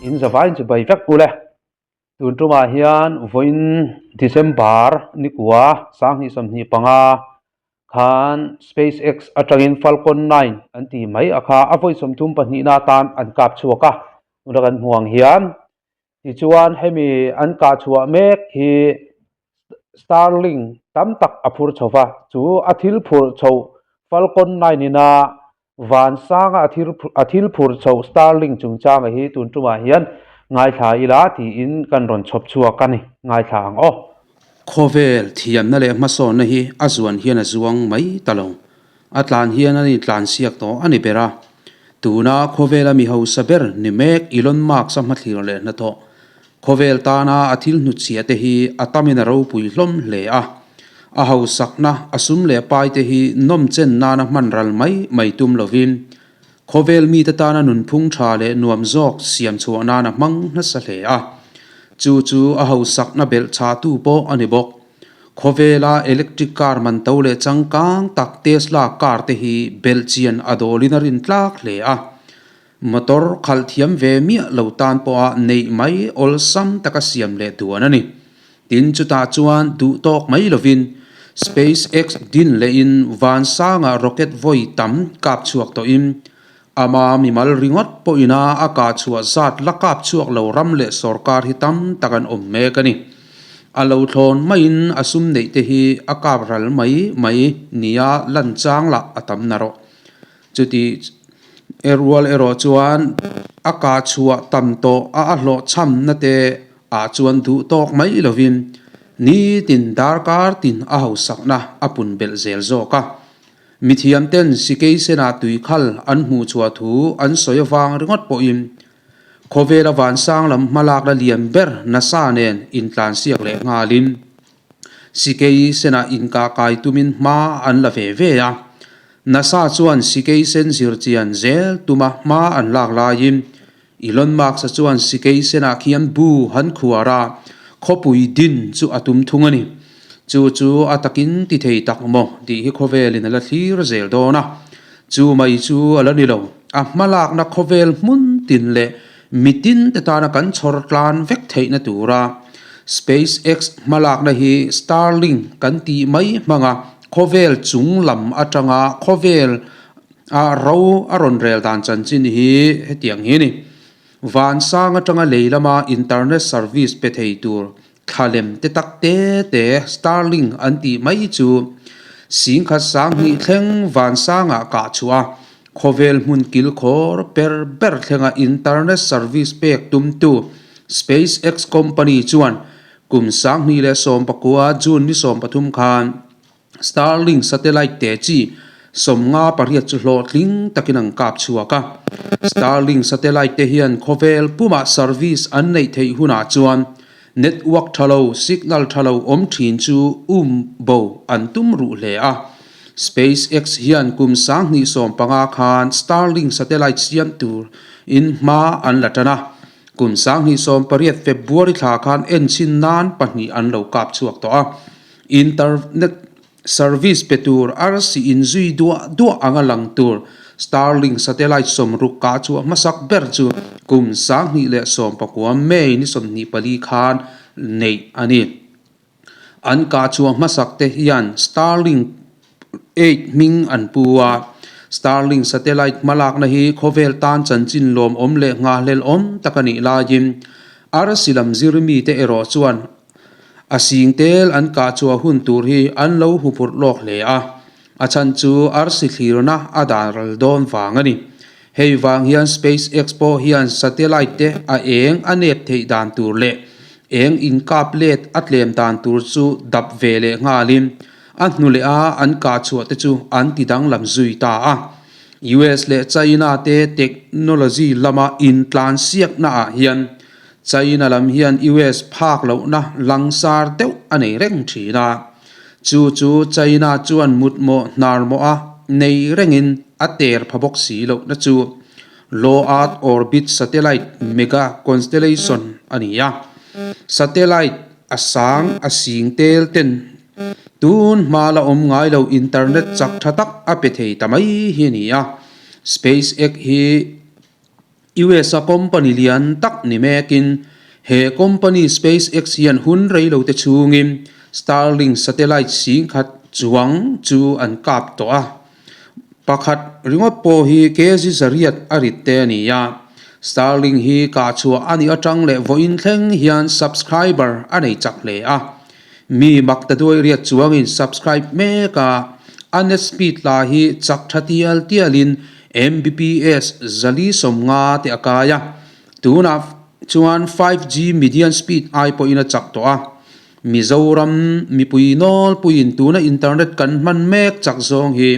In zavaiin chibai vek ule. Tun tumah hian vawiin December nikua 2025 khan SpaceX atangin Falcon 9 an ti mai a kha a vawi 32 na atan an kap chhuak a. Tuna kan hmuh ang hian tichuan hemi an kah chhuah mek hi Starlink tam tak a phur chho va, chu a thil phurh chho Falcon 9 ina Vansanga a thil phur chho Starlink chungchanga hi tun tumah hian ngaithla ila tiin kan rawn chhawp chhuak a ni. Ngaithla ang aw. Khawvel thiamna leh hmasawnna hi a zuan hian a zuang mai ta lo. A tlan hian a intlan siak tawh a ni ber a. Tuna khawvela mi hausa ber ni mek Elon Musk-a hmathlir leh hnathawh Khawvel tana a thil hnutchhiah te hi a tamin a ropui hlawm hle a. A hausakna, a sum leh pai te hi nawm chen nana hman ral mai mai tum lovin, khawvel mite tana nunphung tha leh nuam zawk siam chhuah nana hmang nasa hle a. Chu chu a hausakna belh chhahtu pawh a ni bawk. Khawvela electric car man to leh changkang tak Tesla car te hi belh chian a dawlin a rintlak hle a. Motor khalh thiam ve miah lo tan pawha neih mai awlsam taka siam leh duan a ni. Tin, chutah chuan duh tawk mai lovin SpaceX din lehin vansanga rocket vawi tam kap chhuak tawhin ama mimal ringawt pawhina a kah chhuah zat la kap chhuak lo ram leh sorkar hi tam tak an awm mek a ni. A lo thlawn maiin a sum neih te hi a kap ral mai mai nia lan chang lah a tam narawh. Chuti rual erawh chuan a kah chhuah tam tawh a a hlawh chhamna te ah chuan duh tawk mai lovin nitin darkar tin a hausakna a pun belh zel zawk a. Mithiam ten sikei senah tuikhal an hmuh chhuah thu an sawi avang ringawt pawhin khawvela vansang lam hmalakna lian ber nasa nen intlansiak leh nghalin Sikei senah inkah kai tumin hma an la ve ve a. NASA chuan sikei sen zirchian zel tuma hma an lak laiin Elon Musk-a chuan sikei senah khian bu han khuar a, khawpui din chu a tum thung a ni. Chu chu a takin ti thei tak maw tih hi khawvelin a la thlir zel dawn a. Chu mai chu a la ni lo. A hmalakna khawvel hmun tin leh Mitin te tana kan chhawr tlan vek theihna tura SpaceX hmalakna hi Starlink kan tih mai hmanga khawvel chung lam atanga khawvel a ro a rawn rel dan chanchin hi hetiang hi a ni. Vansang atanga lei lama internet service pe thei tur thlalem te tak te te Starlink an tih mai chu singkhat sanghnih thleng vansangah kah chhuah a, khawvel hmun kilkhawr ber ber thlenga internet service pek tumtu SpaceX company chuan kum 2019 June ni 13 khan Starlink satellite te chi 58 chu hlawhtling takin an kap chhuak a. Starlink satellite te hian khawvel pumah service an neih theih hunah chuan network tha lo, signal tha lo awm thin chu um bo an tum ruh hle a. SpaceX hian kum 2015 khan Starlink satellite siam tur in hma an la tan a. Kum 2018 February thla khan enchhin nan pahnih an lo kap chhuak tawh a. Internet service pe tur arsi inzui duah duah anga lang tur Starlink satellite 60 kah chu a hmasak ber chu kum 2019 May ni 24 khan neih a ni. An kah chhuah hmasak te hian Starlink 8 hming an pu a. Starlink satellite hmalakna hi khawvel tan chanchin lawmawm leh nghahhlelhawm tak a nih laiin arsi lam zirmite erawh chuan A sing tel an kah chhuah hun tur hi an lo huphurh lawk hle a, a chhan chu arsi thlirna a dan ral dawn vang a ni. Hei vang hian SpaceX pawh hian satellite te a eng a nep theih dan tur leh eng inkap let a tlem dan tur chu dap ve leh nghalin a hnu leh a an kah chhuah te chu an ti danglam zui ta a. US leh China te technology lama intlansiakna ah hian China lam hian US phak lohna langsar deuh a nei reng thin a. Chu chu China chuan mutmawh hnarmawh a nei rengin a ter pha bawk si lohna chu Low Earth Orbit Satellite Mega Constellation a ni a. Satellite a sang a sing tel ten tun hma la awm ngai lo internet chak tha tak a pe thei ta mai hi a ni a. SpaceX hi. US a company lian tak ni mekin he company SpaceX hian hun reilote chhungin Starlink satellite 10,000 chuang chu an kap tawh a. Pakhat ringawt pawh hi kg 800 a rit te a ni a. Starlink hi kah chhuah a nih atang leh vawiin thleng hian subscriber a nei chak hle a. Mi mak ta duai riat chuangin subscribe mek a, a net speed la hi chak tha tial tialin Mbps 450 te a kai a. Tunah chuan 5G median speed ai pawhin a chak tawh a. Mizoram mipui nawlpuiin tuna internet kan hman mek chak zawng hi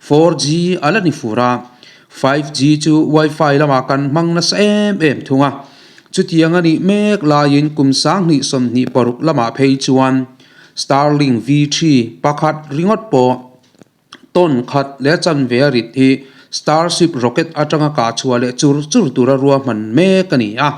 4G a la ni fur a, 5G chu Wi-Fi lamah kan hmang nasa em em thung a. Chutiang a nih mek laiin kum 2026 lamah phei chuan Starlink V3 pakhat ringawt pawh tawn khat leh chanve a rit hi Starship rocket atanga kah chhuah leh chur chur tura ruahman mek a ni a.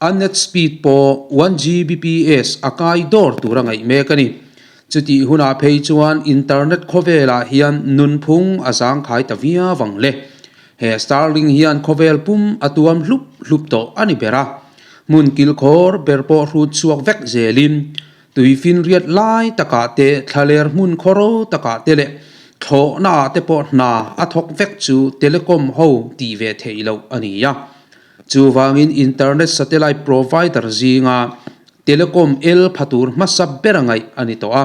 A net speed pawh 1 Gbps a kai dawr tura ngaih mek a ni. Chutih hunah phei chuan internet khawvelah hian nunphung a zangkhai ta viau ang le. He Starlink hian khawvel pum a tuam hlup hlup tawh a ni ber a. Hmun kilkhawr ber pawh hrut chhuak vek zelin tuifin riat lai takah te, thlaler hmun khawro takah te leh thlawhnaah te pawh hna a thawk vek chu telecom ho tih ve theih loh a ni a. Chuvangin internet satellite provider zinga telecom el pha tur hmasa ber a ngaih a ni tawh a.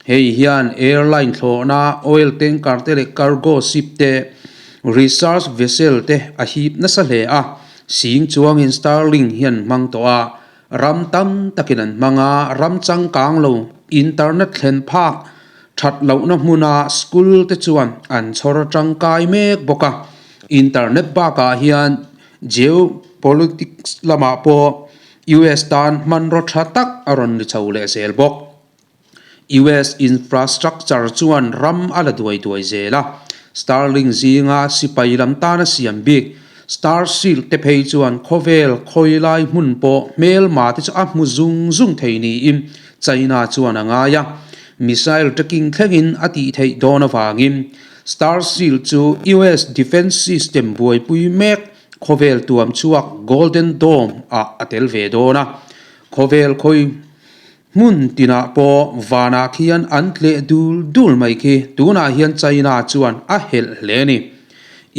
Hei hian airline thlawhna, oil tanker te leh cargo ship te, research vessel te a hip nasa hle a. Sing chuangin Starlink hian hmang tawh a, ram tam takin an hmang a, ram changkang lo internet thlen phak that lohna hmuna school te chuan an chhawr tangkai mek bawk a. Internet bakah hian geopolitics lamah pawh US tan hmanraw tha tak a rawn ni chho leh zel bawk. US infrastructure chuan ram a la duai duai zel a, Starlink zinga sipai lam tana siam bik Starshield te phei chuan khawvel khawi lai hmun pawh hmelma te chu a hmu zung zung thei niin China chuan a ngai a, missile tracking thlengin a tih theih dawn avangin Starshield chu US defence system buaipui mek khawvel tuam chhuak Golden Dome ah a tel ve dawn a, khawvel khawi Hmun tinah pawh vanah khian an tleh dul dul mai khi tunah hian China chuan a helh hle a ni.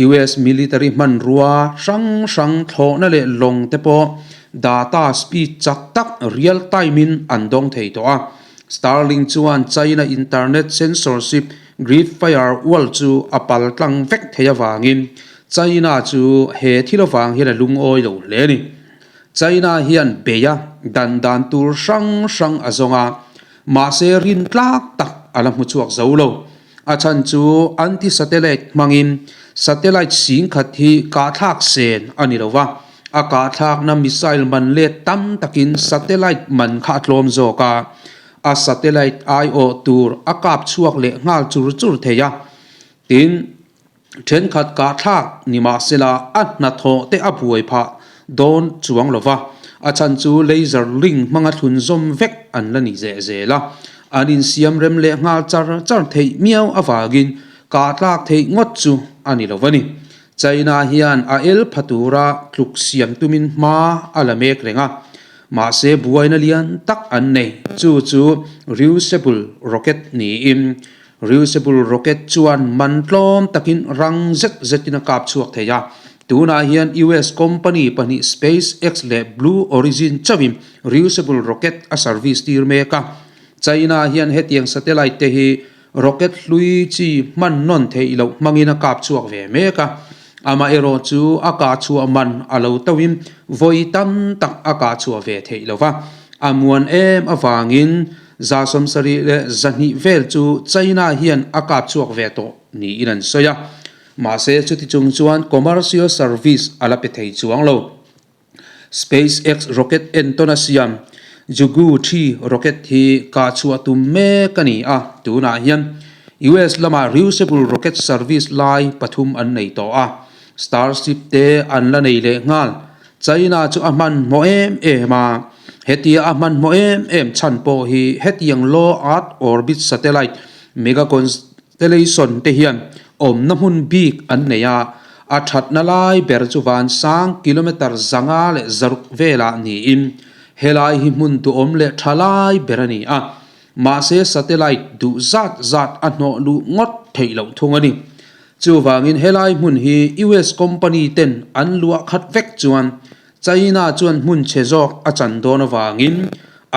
US military hmanrua hrang hrang thlawhna leh lawng te pawh data speed chak tak real time in an dawng thei tawh a. Starlink chuan China internet censorship Great Firewall chu a pal tlang vek thei avangin China chu he thil avang hian a lungawi lo hle a ni. China hian beia dan dan tur hrang hrang a zawng a, mahse rin tlak tak a la hmu chhuak zo lo. A chhan chu anti-satellite hmangin satellite 10,000 hi kahthlak sen a ni lo va, a kahthlakna missile man let tam takin satellite man kha a tlawm zawk a, a satellite aiawh tur a kap chhuak leh nghal chur chur thei a, tin, Thenkhat kahthlak ni mahsela a hnathawh te a buai phah dawn chuang lo va, a chhan chu laser link hmanga thlun zawm vek an la ni zeh zel a, an insiam rem leh nghal char char theih miau avangin kahtlak theih ngawt chu a ni lo a ni. China hian a el pha tura tluk siam tumin hma a la mek reng a, mahse buaina lian tak an nei, chu chu reusable rocket niin Reusable rocket chuan man tlawm takin rang zet zetin a kap chhuak thei a. Tunah hian US company pahnih SpaceX leh Blue Origin chauhin reusable rocket a service tir mek a. China hian hetiang satellite te hi rocket hlui chi hman nawn theih loh hmangin a kap chhuak ve mek a. Amaherawh chu a kah chhuah man a lo toin vawi tam tak a kah chhuah ve theih lo va. A muan em avangin 722 vel chu China hian a kap chhuak ve tawh niin an sawi a. Mahse chuti chung chuan commercial service a la pe thei chuang lo. SpaceX rocket entawn a siam Jugu 3 rocket hi kah chhuah tum mek a ni a, tunah hian US lamah reusable rocket service lai pathum an nei tawh a, Starship te an la nei leh nghal. China chu a hmanhmawh em em a, hetia a hmanhmawh em em chhan pawh hi hetiang low earth orbit satellite mega constellation te hian awmna hmun bik an nei a, A thatna lai ber chu vansang kilometre 506 velah niin helai hi hmun duhawm leh tha lai ber a ni a. Mahse satellite duh zat zat a hnawh luh ngawt theih loh thung a ni. Chuvangin helai hmun hi US company ten an luah khat vek chuan China chuan hmun chhe zawk a chan dawn avangin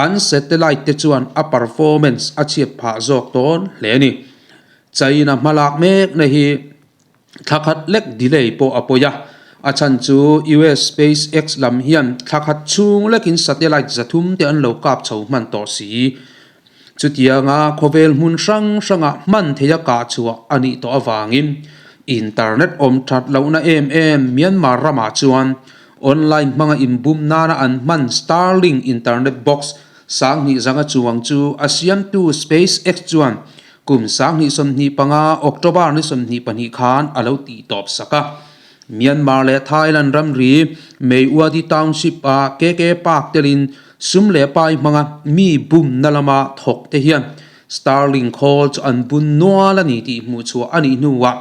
an satellite te chuan a performance a chhiat phah zawk dawn hle a ni. China hmalak mekna hi thla khat lek delay pawh a pawi a, a chhan chu US SpaceX lam hian thla khat chhung lekin satellite 300 te an lo kap chho hman tawh si. Chutianga khawvel hmun hrang hrangah hman theia kah chhuah a nih tawh avangin internet awm that lohna em em Myanmar ramah chuan online hmanga inbum nana an hman Starlink internet box 2000 chuang chu a siamtu SpaceX chuan kum 2025 October ni 22 khan a lo tihtawp sak a. Myanmar leh Thailand ramri Meiwadi Township-a KK Park telin sum leh pai hmanga mi bumna lama thawk te hian Starlink khawl chu an bun nual a ni tih hmuhchhuah a nih hnuah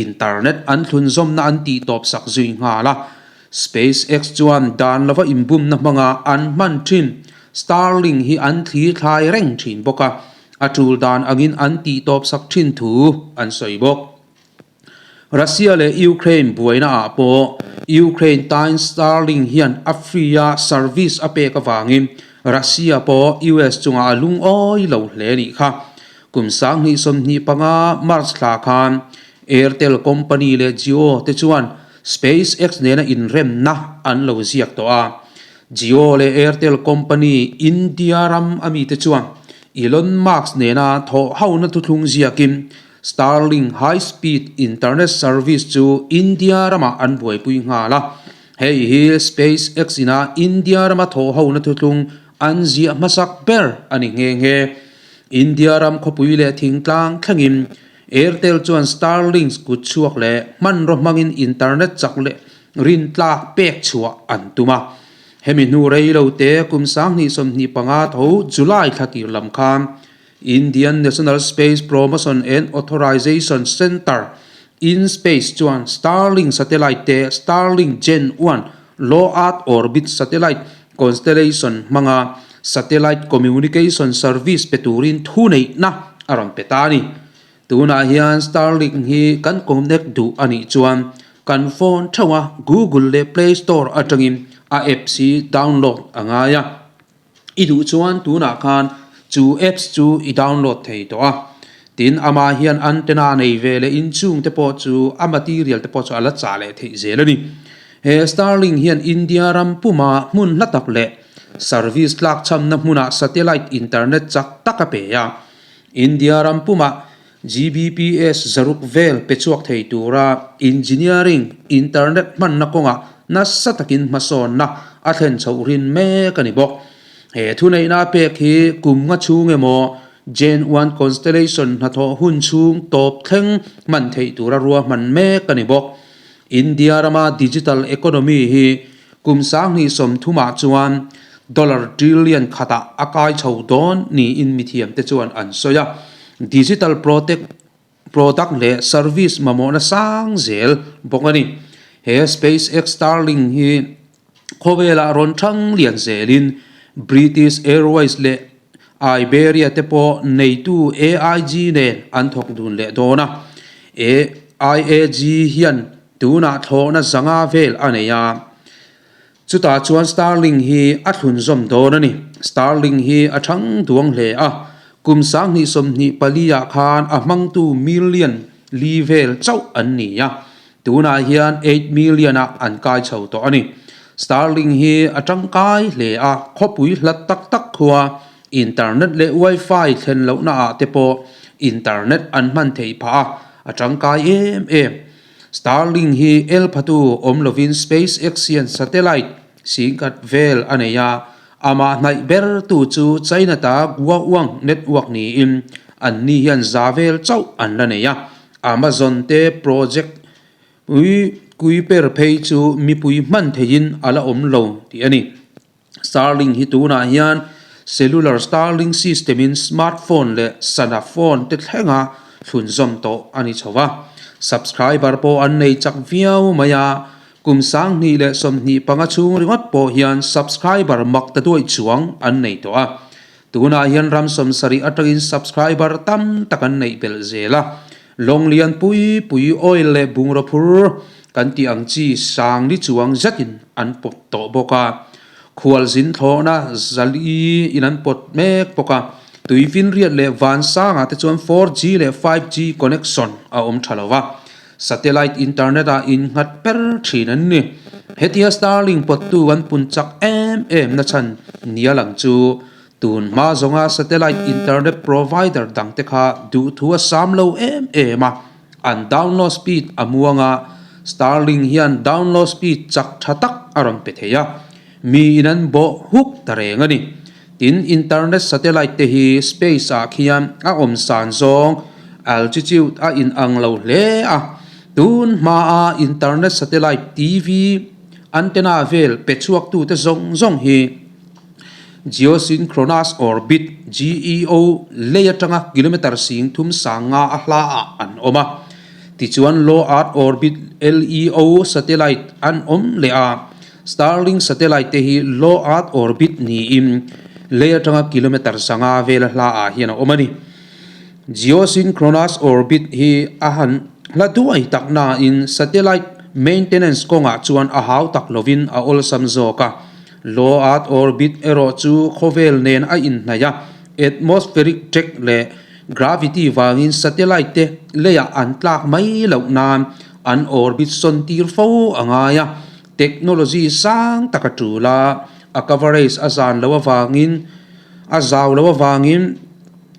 internet an thlunzawmna an tihtawp sak zui nghal a. SpaceX chuan dan lova inbumna hmanga an hman thin Starlink hi an thli thlai reng thin bawk a, a tul dan angin an tihtawp sak thin thu an sawi bawk. Russia leh Ukraine buaina ah pawh Ukraine tain Starlink hian a free a service a pek avangin Russia pawh US chungah a lungawi lo hle nih kha. Kum 2025 March thla khan Airtel company leh Jio te chuan SpaceX nena inremna an lo ziak tawh a. Jio leh Airtel company India ram a mite chuan Elon Musk nena thawh hona thuthlung ziakin Starlink high speed internet service chu India ramah an buaipui nghal a, hei hi SpaceX ina India rama thawh hona thuthlung an ziah hmasak ber a ni nghe nghe. India ram khawpui leh thingtlang thlengin Airtel chuan Starlink kut chhuak leh hmanraw hmangin internet chak leh rintlak pek chhuah an tum a. Hemi hnu rei lo te kum 2025 tho July thla tir lam khan Indian National Space Promotion and Authorization Centre, IN-SPACe, chuan Starlink satellite te Starlink Gen 1 Low Earth Orbit Satellite Constellation hmanga satellite communication service pe turin thuneihna a rawn pe ta a ni. Tunah hian Starlink hi kan connect duh a nih chuan kan phone theuha Google leh Play Store atangin a apps hi download a ngai a. I duh chuan tunah khan chu apps chu i download thei tawh a. Tin, amah hian antenna nei ve leh inchung te pawh chu a material te pawh chu a la chah leh theih zel a ni. He Starlink hian India ram puma hmun hla tak leh service tlakchhamna hmunah satellite internet chak tak a pe a. India ram pumah Gbps 600 vel pe chhuak thei tura engineering internet hmanna kawngah nasa takin hmasawnna a thlen chhoh rin mek a ni bawk. He thuneihna a pek hi kum nga chhung emaw Gen 1 Constellation hnathawh hun chhung tawp thleng hman theih tura ruahman mek a ni bawk. India rama digital economy hi kum 2030ah chuan dollar trillion khatah a kai chho dawn niin mithiamte chuan an sawi a. Digital product leh service mamawhna sang zel bawk a ni. He SpaceX Starlink hi khawvelah rawn thang lian zelin British Airways leh Iberia te pawh neitu AIG nen an thawk dun leh dawn a. AIAG hian tunah thlawhna 500 vel a nei a. Chutah chuan Starlink hi a thlunzawm dawn a ni. Starlink hi a thang duang hle a, kum 2024 ah khan a hmangtu million li vel chauh an ni a, tunah hian 8 million ah an kai chho tawh a ni. Starlink hi a tangkai hle a, khawpui hlat tak tak khua internet leh wifi thlen lohna ah te pawh internet an hman theih phah a, a tangkai em em. Starlink hi el phatu awm lovin SpaceX hian satellite 10,000 vel a nei a, amah hnaih bertu chu China ta Guowang network niin anni hian 100 vel chauh an la nei a. Amazon te project Kuiper phei chu mipui hman theihin a la awm lo tih a ni. Starlink hi tunah hian cellular Starlink system in smartphone leh sana phone te thlenga thlunzawm tawh a ni chho a. Subscriber pawh an nei chak viau mai a, kum 2025 chhung ringawt pawh hian subscriber mak ta duai chuang an nei tawh a. Tunah hian ram 70 atangin subscriber tam tak an neih belh zel a, lawng lian pui pui oil leh bungraw phur kan tih ang chi sang ni chuang zetin an pawt tawh bawk a, khualzin thlawhna zali in an pawt mek bawk a, tuifinriat leh vansangah te chuan 4G leh 5G connection a awm tha lo va, satellite internet ah innghat per thin an ni. Hetia Starlink pawttu an pun chak em em na chhan nia lang chu tun hma zawnga satellite internet provider dangte kha duhthu a sam lo em em a, an download speed a muang a, Starlink hian download speed chak tha tak a rawn pe thei a, miin an bawh huk ta reng a ni. Tin, internet satellite te hi space ah khian a awm san zawng altitude a inang lo hle a, tun hmaa internet satellite TV antenna vel pe chhuak tute zawng zawng hi geosynchronous orbit, GEO, lei atanga kilometer 3000 sanga a hla ah an awm a. Tichuan low earth orbit, LEO, satellite an awm leh a. Starlink satellite te hi low earth orbit niin lei atanga kilometer 500 vela hla ah hian a awm a ni. Geosynchronous orbit hi a han hla duai tak nain satellite maintenance kawngah chuan a hau tak lovin a awlsam zawk a. Low earth orbit erawh chu khawvel nen a inhnaih a, atmospheric drag leh gravity vangin satellite te leiah an tlak mai loh nan an orbit sawn tir fo a ngai a. Technology sang tak a tul a, a coverage a zan loh avangin a zau loh avangin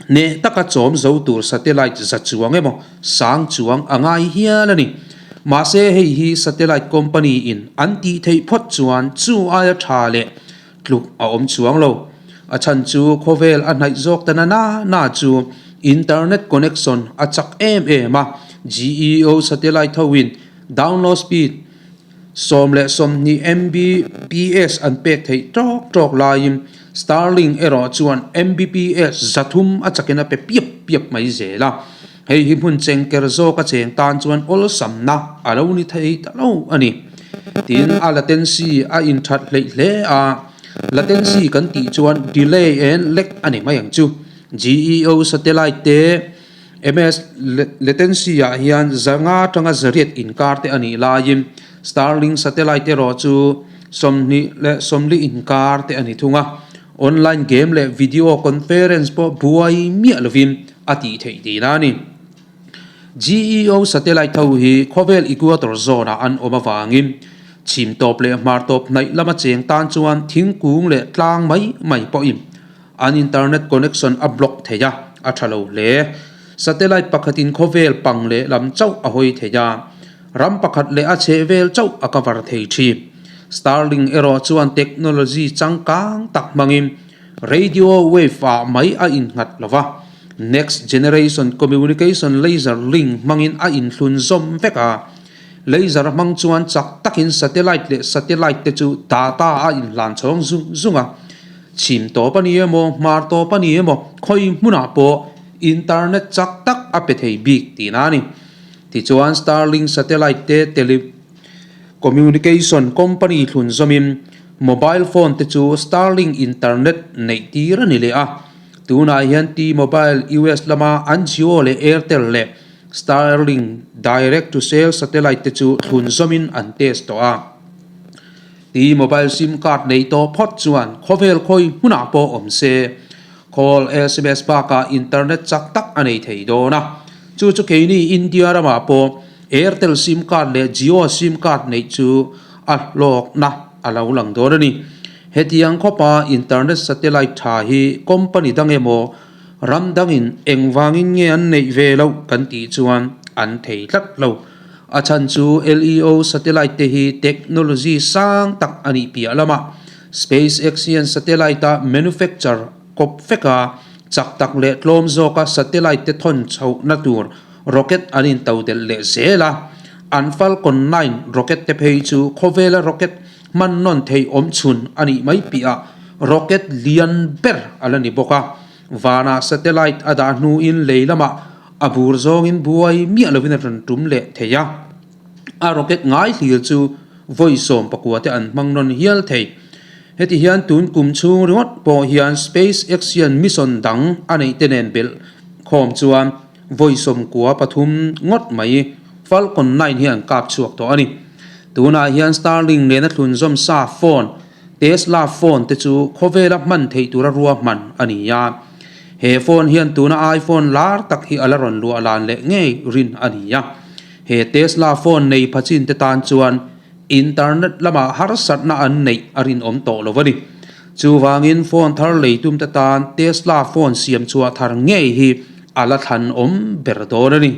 hneh taka chawm zo tur satellite za chuang emaw sang chuang a ngai hial a ni. Mahse hei hi satellite company in an tih theih phawt chuan chu aia tha leh tluk a awm chuang lo. A chhan chu khawvel a hnaih zawk ta na na na chu internet connection a chak em em a, GEO satellite ho in download speed 10 le 20 Mbps an pek theih tawk tawk laiin Starlink erawh chuan Mbps 300 a chakin a pe piap piap mai zel a. Hei hi hmun chengker zawk a cheng tan chuan awlsamna a lo ni thei ta lo a ni. Tin, a latency a inthat hleih hle a, latency kan tih chuan delay and lag a ni mai ang chu. GEO satellite te. MS latency ah hian 500 atanga 800 inkar te a nih laiin Starlink satellite erawh chu 20 le 40 inkar te a ni thung a. Online game leh video conference pawh buai miah lovin a tih theih tihna a ni. GEO satellite ho hi khawvel equator zone ah an awm avangin chhim tawp leh hmar tawp hnaih lama cheng tan chuan thingkung leh tlang mai mai pawhin An internet connection a block thei a, a tha lo hle. Satellite pakhatin khawvel pang leh lam chauh a hawi thei a, ram pakhat leh a chhehvel chauh a cover thei thin. Starlink erawh chuan technology changkang tak hmangin radio wave ah mai a innghat lo va, next generation communication laser link hmangin a inthlun zawm vek a. Laser hmang chuan chak takin satellite leh satellite te chu data a inhlan chhawng zung zung a. Chhim tawp a ni emaw, hmar tawp a ni emaw, khawi hmunah pawh internet chak tak a pe thei bik tihna a ni. Tichuan Starlink satellite te telecommunication company thlun zawmin mobile phone te chu Starlink internet neih tir a ni leh a. Tunah hian T-Mobile US lama an Jio leh Airtel leh Starlink direct to cell satellite te chu thlun zawmin an test tawh a. T-Mobile sim card nei tawh phawt chuan khawvel khawi hmunah pawh awm se, call, sms bakah internet chak tak a nei thei dawn a. Chu chu keini India ramah pawh Airtel sim card leh Jio sim card neih chu a hlawkna a lo lang dawn a ni. Hetiang khawpa internet satellite tha hi company dang emaw ram dangin engvangin nge an neih ve loh kan tih chuan an thei tlat lo. A chhan chu LEO satellite te hi technology sang tak a nih piah lamah SpaceX hian satellite a manufacture kawp vek a, chak tak leh tlawm zawka satellite te thawn chhohna tur rocket an intodelh leh zel a. An Falcon 9 rocket te phei chu khawvela rocket hman nawn theih awm chhun a nih mai piah rocket lian ber a la ni bawk a. Vanah satellite a dah hnuin lei lamah. A bur zawngin buai miah lovin a rawn tum leh thei a. A rocket ngai hlir chu vawi 19 te an hmang nawn hial thei. Heti hian tun kum chhung ringawt pawh hian SpaceX hian mission dang a neih te nen belh khawm chuan vawi 93 ngawt mai Falcon 9 hi an kap chhuak tawh a ni. Tunah hian Starlink nena thlunzawm sa phone, Tesla phone te chu khawvela hman theih tura ruahman a ni a. He phone hian tuna iPhone lar tak hi a la rawn luah lan leh ngei rin a ni a. He Tesla phone nei phachin te tan chuan internet lamah harsatna an neih a rinawm tawh lo a ni. Chuvangin phone thar lei tum te tan Tesla phone siam chhuah thar ngei hi a la thlanawm ber dawn a ni.